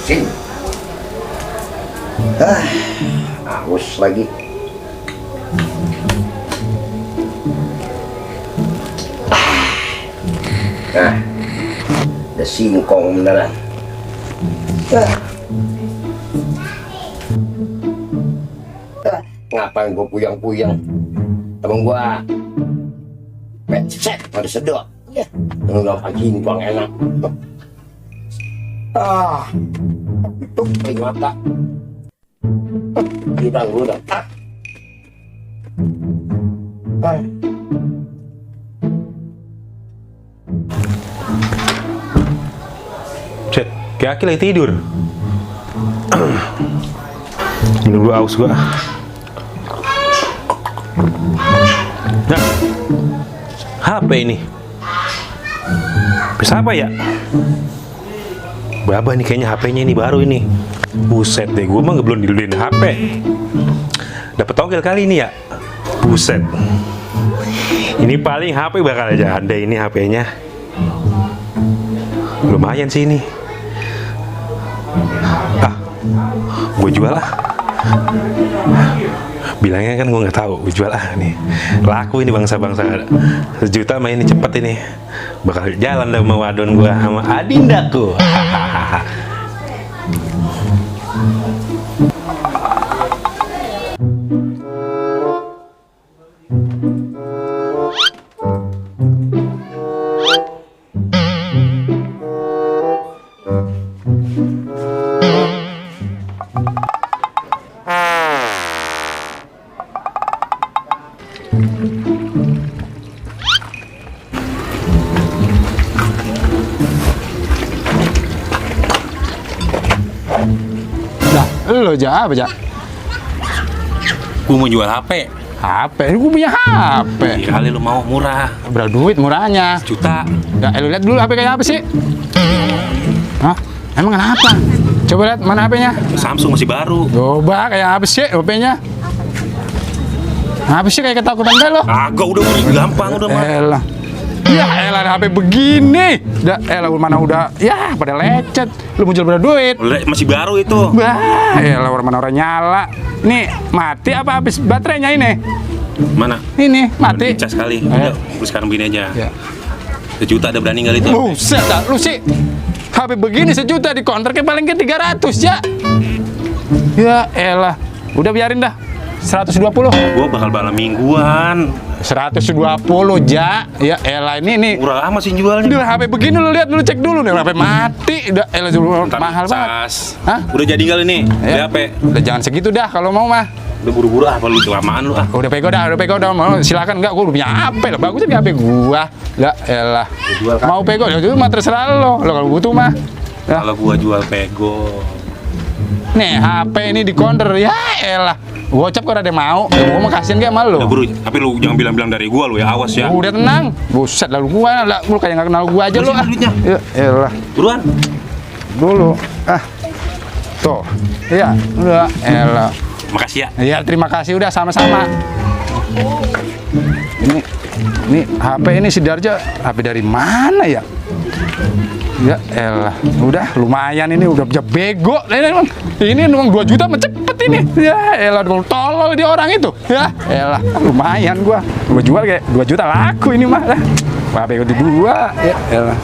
pusing. Haus lagi. Ada singkong beneran. Ngapain gue puyang-puyang? Emang gue becek, ada sedot. Enggak singkong enak. Tutup mata. Kita udah. Cet, kayak Aki lagi tidur. Minum dulu, aus gua. Nah, HP ini. Bisa apa ya? Baba nih kayaknya HP-nya ini baru ini. Buset deh, gua mah belum dibeliin HP. Dapat togel kali ini ya. Buset. Ini paling HP bakal aja ada ini HP-nya. Lumayan sih ini. Gue jual lah. Bilangnya kan gue nggak tahu, gue jual nih. Laku ini bangsa-bangsa 1 juta mah ini cepet ini. Bakal jalan dah sama wadon gue sama adindaku. Lo apa aja? Gue mau jual HP. HP? Gue punya HP. Ya kali lu mau murah. Berapa duit murahnya? Juta. Ya, lu lihat dulu HP kayak apa sih? Hah? Emang kenapa? Coba lihat mana HP-nya? Samsung masih baru. Coba kayak apa sih HP-nya? Apa sih kayak ketakutan deh lo? Agak udah gampang udah mah. Elah. Ya elah HP begini. Dah elah mana udah ya pada lecet. Lu mau jual berapa duit? Masih baru itu. Wah, elah orang nyala. Nih mati apa habis baterainya ini? Mana? Ini mati. Dicas kali. Udah, gue sekarang begini aja. Ya. 1 juta ada berani kali itu. Buset dah, lu sih HP begini 1 juta di kontraknya paling ke 300 ya. Ya elah. Udah biarin dah. 120. Gua bakal bala mingguan. 120 ja. Ya elah ini. Murah amat sih jualnya. Udah HP begini lu lihat dulu cek dulu nih HP mati. Udah elah mahal banget. Hah? Udah jadi kali nih. Beli HP. Udah jangan segitu dah kalau mau mah. Udah buru-buru apa lu kelamaan lu ah. Udah pego dah. Mau silakan enggak gua udah punya HP lah. Bagusnya di HP gua. Ya elah. Mau pego ya itu mah terserah lo. Lo kalau butuh mah. Ya. Kalau gua jual pego. Nih HP ini di counter ya elah. Gocap kok ada mau. Ya, gua mau kasihin gak sama lu. Udah buru, tapi lu jangan bilang-bilang dari gua lu ya, awas ya. Udah tenang. Buset lalu gua lah, lu kayak enggak kenal gua aja lu ah. Ya elah. Buruan. Dulu. Tuh. Iya, udah elah. Makasih ya. Iya, terima kasih udah sama-sama. Ini HP ini si Darja, HP dari mana ya? Ya elah, udah lumayan ini udah bisa bego. Ini uang 2 juta cepet ini. Ya elah, tolol dia orang itu. Ya elah, lumayan gua jual kayak 2 juta laku ini mah. Wah, bego di gua. Ya elah.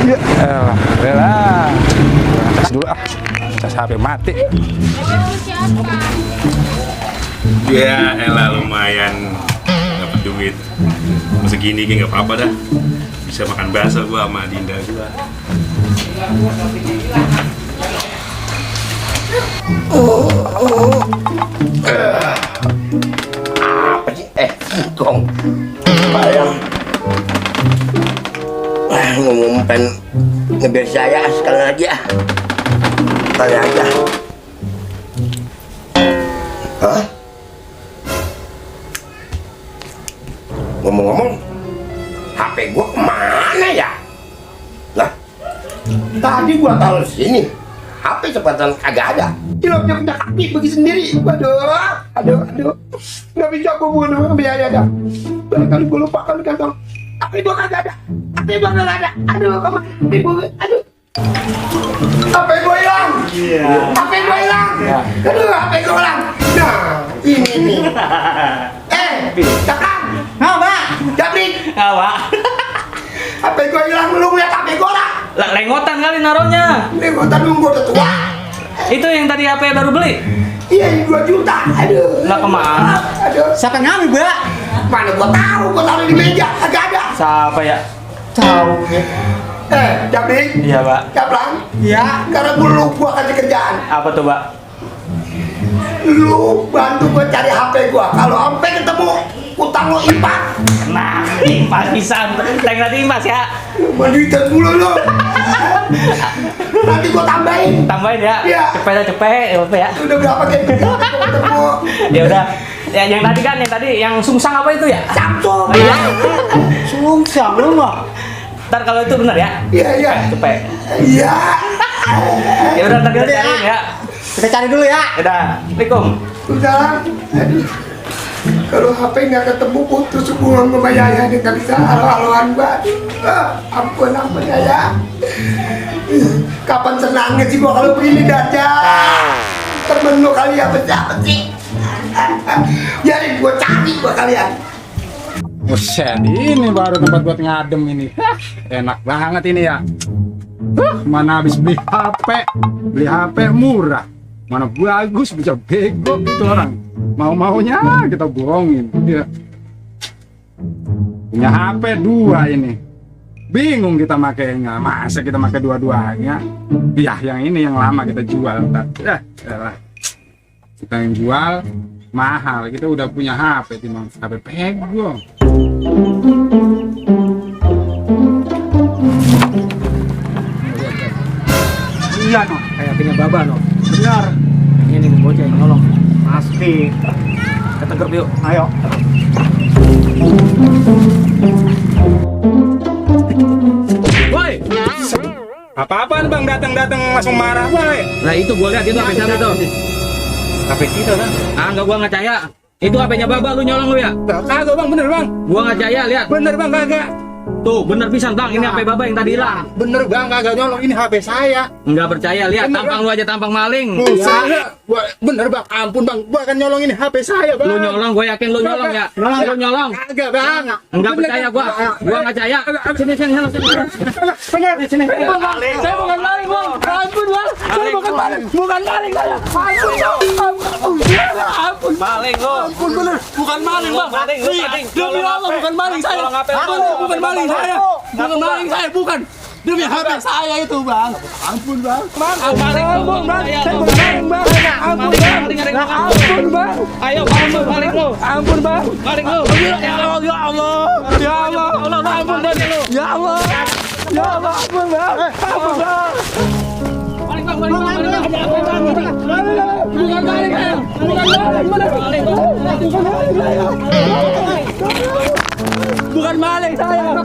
Ya elah. Tes dulu ah. Tes HP mati. Ya elah lumayan dapat duit. Segini gini nggak apa-apa dah. Bisa makan bakso gua sama Dinda gua. Apa sih? Singkong. Bayang. Ngumpen ngebiar saya sekali lagi ah. Sekali aja. Hah? Ngomong-ngomong, HP gua kemana ya? Lah, tadi gua taruh sini, HP cepatan kagak ada. Hilangnya punya kaki pergi sendiri. Aduh, nggak bisa gua bunuh biaya dah. Barangkali gua lupa kali kantong. HP gua kagak ada. HP gua kagak ada. Aduh, kemana? Aduh. HP gua hilang. Iya. HP gua hilang. Aduh, HP gua hilang. Nah, ini nih. Cakang. Nah, Pak. Jabrik. Pak. HP gua hilang, lu lihat HP gua lah. Lah, lengotan kali naruhnya. Ini gua tadi gua udah tua. Itu yang tadi HP baru beli. Iya, ini 2 juta. Aduh. Lah, kemana? Aduh. Siapa yang ngambil, Mbak? Mana gua tahu, gua taruh di meja, kagak ada. Siapa ya? Tahu. Jabrik. Iya, Pak. Caplang. Ya. Karena gua kasih kerjaan. Apa tuh, Pak? Lu bantu gua cari HP gua. Kalau sampai ketemu utang lo impas. Nah, impas pisan. Lain nanti impas ya. Menduitan mulu lu. Nanti gua tambahin. Tambahin ya. Iya. Cepet ya, cepet. Ya, Pak ya. Udah berapa kayak gitu ketemu. Ya udah. Ya, yang tadi kan, yang sungsang apa itu ya? Samsung. Oh, iya. Sungsang lu mah. Ntar kalau itu benar ya. Iya, iya. Cepet. Iya. Ya udah, ntar kita cariin ya. Kita cari dulu ya. Udah. Assalamualaikum. Udah. Aduh. Kalau HP nggak ketemu putus hubungan sama Yaya, dia nggak bisa halo-haloan banget. Ampun Yaya. Kapan senangnya sih gua kalau begini Darja? Temen lu kali apa sih? Jadi gua cari gua kalian. Buset, ini baru tempat buat ngadem ini. Hah, enak banget ini ya. Mana habis beli HP murah. Mana bagus, bisa bego gitu orang. Mau-maunya kita bohongin. Ya. Punya HP 2 ini. Bingung kita makainya. Masa kita pakai dua-duanya? Ya, yang ini yang lama kita jual. Elah. Kita yang jual mahal. Kita udah punya HP timbang HP bego. Iya, no. Kayak punya baba, no. Benar. Ini bocah yang nolong. Pasti. Kita grup yuk. Ayo. Woi. Apa-apaan bang datang langsung marah, woi. Nah itu gua lihat itu HP siapa itu? HP kita kan? Ah enggak, gua nggak percaya. Itu HP-nya Baba, lu nyolong lu ya? Kagak bang, bener bang. Gua nggak percaya, lihat. Bener bang, kagak. Tuh, bener pisan bang, ini HP Baba yang tadi hilang. Bener bang, kagak nyolong, ini HP saya. Enggak percaya, lihat Bener, tampang Bang. lu aja tampang maling. Bener bang, ampun bang, gua akan nyolong ini HP saya bang. Lu nyolong, gua yakin lu nyolong ya. Lu nyolong. Kagak bang. Enggak percaya gua. Gua nggak percaya. Sini. Sini. Saya bukan maling, Bang. Ampun, Bang. Saya bukan maling. Bukan maling saya. Ampun. Maling lu. Ampun bener. Bukan maling, Bang. Maling lu tadi. Demi Allah bukan maling saya. Tolong HP lu. Bukan maling saya. Bukan maling saya, bukan. Demi HP saya itu, Bang. Ampun, Bang. Maling lu. Ampun, Bang. Saya bukan maling, Bang. Ampun, Bang. Ampun, Bang. Ayo, maling lu. Ampun, Bang. Maling lu. Ya Allah, ya Allah. Ya Allah. Ampun, Bang. Ya Allah. Ya Allah, ampun, Bang. Ampun, Bang. Maling bang. Bukan maling saya. Bukan maling saya.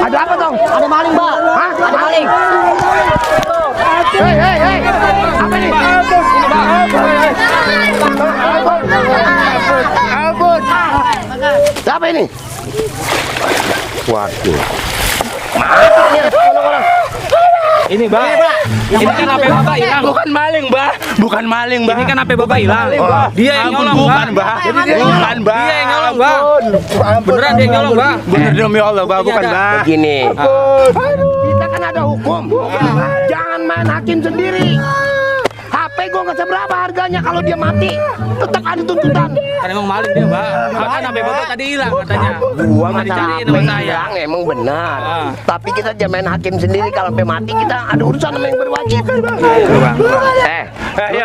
Ada apa dong? Ada maling, Mbak. Hah? Ada maling. Hei. Apa nih? Ampun. Siapa ini? Waduh. Ini bang. Ini kan HP Baba hilang. Bukan maling, Mbak. Bukan maling, Mbak. Ini kan HP Baba hilang. Dia yang nyolong, bukan, Bang. Mbak. Jadi dia Bukan, Mbak. Dia yang nyolong, Bang. Beneran dia yang nyolong, Bang. Bener demi Allah, Mbak. Bukan, Iya, Mbak. Begini. Kita kan ada hukum. Jangan main hakim sendiri. HP gua nggak seberapa harganya, kalau dia mati tetap ada tuntutan. Kan emang maling dia, Bang. Kan HP Bapak tadi hilang katanya. Gua mah dicariin capek sama saya. hilang, emang benar. Ah. Tapi kita jangan main hakim sendiri, kalau sampai mati kita ada urusan sama yang berwajib. Lu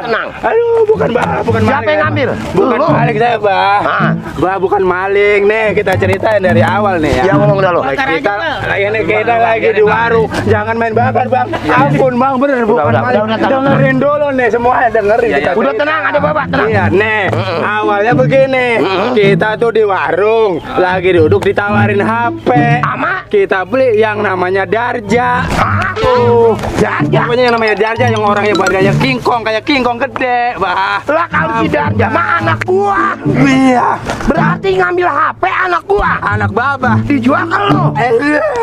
tenang. Aduh, bukan maling. Siapa yang ngambil? Bukan Lu. maling saya, Bah. Ah. Bah, bukan maling. Nih, kita ceritain dari awal nih Ya ya. ngomong dah lu. Kita lagi di warung. Jangan main bakar, Bang. Ampun, Bang, bener bukan udah, maling. udah, Dengerin dulu nih, semuanya dengerin. Ya, kita ya. Udah cerita. tenang, ada bapak tenang. Iya, nih. Awalnya begini. Kita tuh di warung, lagi duduk ditawarin HP. Ama? Kita beli yang namanya Darja. Tuh, Darja. Pokoknya yang namanya Darja, yang orangnya badannya kingkong, kayak kingkong gede, Bah. Lah kalau si Darja mah anak gua. Iya, Berarti ngambil HP anak gua. anak Baba. Dijual ke lu.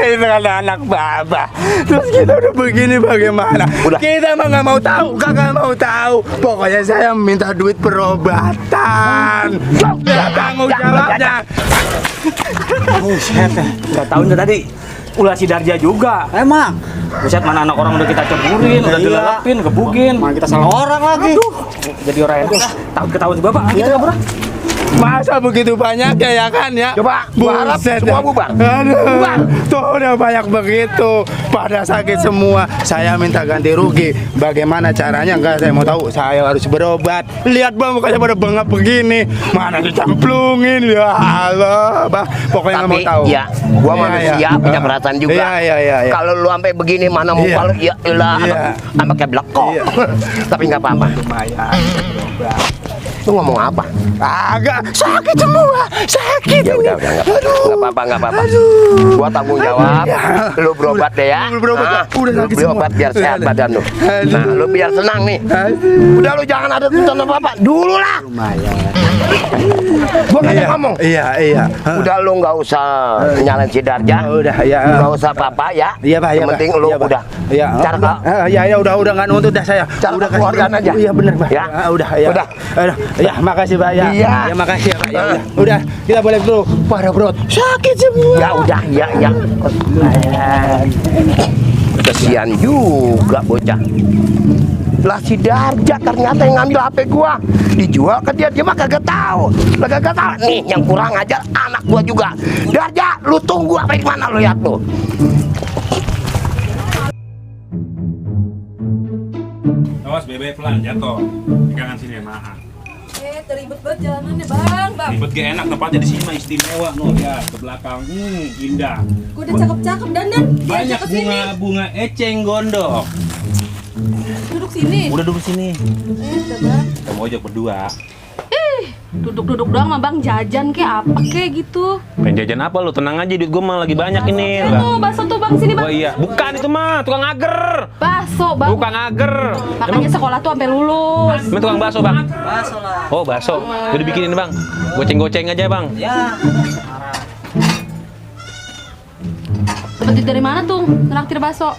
Itu kan anak Baba. Terus kita udah begini bagaimana? Udah. Kita mah nggak mau tahu, kagak mau tahu. Pokoknya saya minta duit perobatan. Ya tanggung jawabnya. Buset, nggak tahu nih tadi ulah si Darja juga. Emang. Buset, mana anak orang udah kita ceburin, udah dilelepin, gebugin. Mana kita salah orang lagi. Aduh. Jadi orang itu takut ketahuan si Bapak. Kita kabur. Masa begitu banyak ya kan ya? Coba, gua harap Buset, semua ya. bubar. Aduh, Bubar. tuh udah banyak begitu. Pada sakit semua. Saya minta ganti rugi. Bagaimana caranya? Enggak, saya mau tahu. Saya harus berobat. Lihat Bang, mukanya pada bengap begini. Mana dicemplungin? Ya Allah, Bang. Pokoknya nggak mau Tapi tahu. ya, gua Iya, manusia iya. punya perasaan juga. Iya. Kalau lu sampai begini mana mau Iya. kalau ya elah Iya. sama kayak blekok. Iya. Tapi nggak apa-apa. Lumayan. Lu ngomong apa? Agak sakit semua. Sakit. Ya udah nggak apa-apa. Gua tanggung jawab. Lu berobat deh ya. Lu berobat, Ah, udah lu sakit berobat semua. biar sehat badan lu. Nah, lu biar senang nih. Udah lu jangan ada tuntutan apa-apa. Dulu lah. Gua nggak ada ngomong. Iya. Udah lu nggak usah nyalain si Darja. Udah, ya. Nggak usah apa-apa ya. Iya, Pak. Yang penting lu udah. Iya. Cara udah nggak nuntut dah saya. Cara Udah kekeluargaan aja. Iya benar, Pak. Ya. Udah, ya. Udah. Ya, makasih, Pak ya. Iya. Ya, makasih ya, Pak. Ya udah. Kita boleh dulu. Pada perut. Sakit semua. Ya udah, ya. Kesian juga bocah. Lah si Darja ternyata yang ngambil HP gua. Dijual ke dia mah kagak tahu. Lah kagak tahu nih yang kurang ajar anak gua juga. Darja, lu tunggu apa di mana lu lihat lu. Awas bebek pelan jatuh. Pegangan sini maaf. Teribet banget jalanannya bang. Ribet gak enak tempatnya di sini mah istimewa. No, ya ke belakang. Indah. Gue udah cakep-cakep dandan. Banyak bunga eceng gondok. Duduk sini. Udah duduk sini. Udah bang. Kita mau ojek berdua. Duduk-duduk doang mah bang, jajan kayak apa kayak gitu. Pengen jajan apa lu? Tenang aja, duit gue mah lagi banyak ini. Tuh bakso tuh bang, sini bang. Oh iya, bukan itu mah tukang ager. Bakso bang. Bukan ager. Makanya sekolah tuh sampai lulus. Emang tukang bakso bang? Bakso lah. Oh bakso. Udah bikinin bang. Goceng-goceng aja bang. Dapat duit dari mana tuh? Traktir bakso.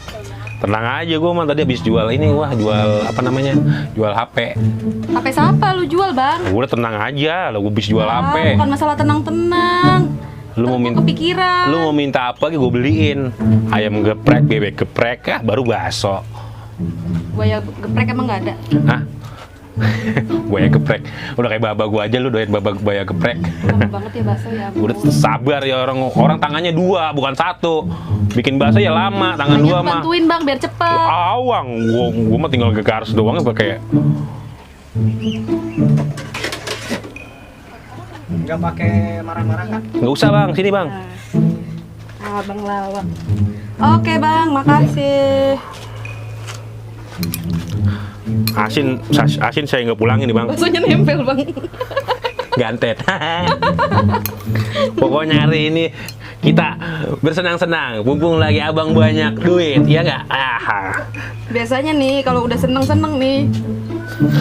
Tenang aja, gue mah tadi habis jual ini, jual apa namanya? Jual HP. HP siapa lu jual bang? Udah tenang aja, lo gue habis jual HP. Bukan masalah tenang-tenang. Lu mau minta kepikiran. Lu mau minta apa gue beliin? Ayam geprek, bebek geprek, baru bakso. Buaya geprek emang nggak ada. Hah? Buaya geprek. Udah kayak baba gue aja lu doain buaya geprek. Lama banget ya bakso ya. Udah sabar ya orang tangannya 2 bukan 1. Bikin bakso ya lama, tangan 2 mah. Bantuin bang biar cepet. Awang, gua mah tinggal gegaris doang pakai. Nggak pakai marah-marah kan? Nggak usah bang, sini bang. Abang lawak. Oke bang, makasih. Asin saya nggak pulangin nih bang. Baksonya nempel bang. Gantet. Pokoknya hari ini kita bersenang-senang, mumpung lagi abang banyak duit, ya nggak? Biasanya nih kalau udah seneng-seneng nih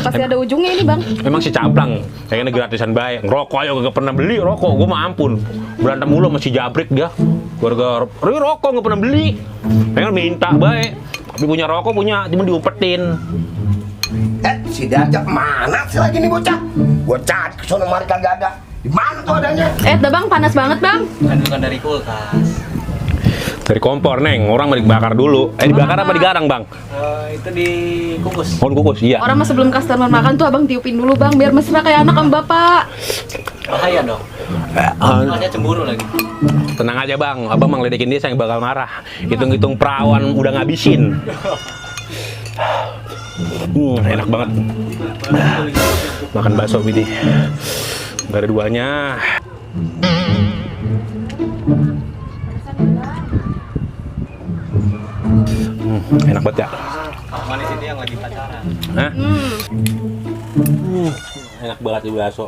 pasti ada ujungnya ini bang. Emang si caplang, kayaknya gratisan baik. Rokok aja gak pernah beli rokok, gue mah ampun. Berantem mulu sama si Jabrik dia. Gara-gara rokok gak pernah beli. Pengen minta baik, tapi punya rokok punya, cuma diumpetin. Si Darja mana sih lagi nih bocah? Gua cari ke sono mari kagak ada. Di mana tuh adanya? Dah bang, panas banget bang. Kan bukan dari kulkas. Dari kompor, Neng. Orang mau dibakar dulu. Dibakar apa digarang, Bang? Itu dikukus. Oh, kukus, iya. Orang mah sebelum customer makan tuh abang tiupin dulu bang, biar mesra kayak anak sama bapak. Bahaya dong. Masnya cemburu lagi. Tenang aja, Bang. Abang ngeledekin dia, saya bakal marah. Hitung-hitung perawan udah ngabisin. Enak banget. Makan bakso, Bidi. Gak ada duanya. Enak banget ya. Manis ini yang lagi pacaran. Hah? Enak banget di bakso.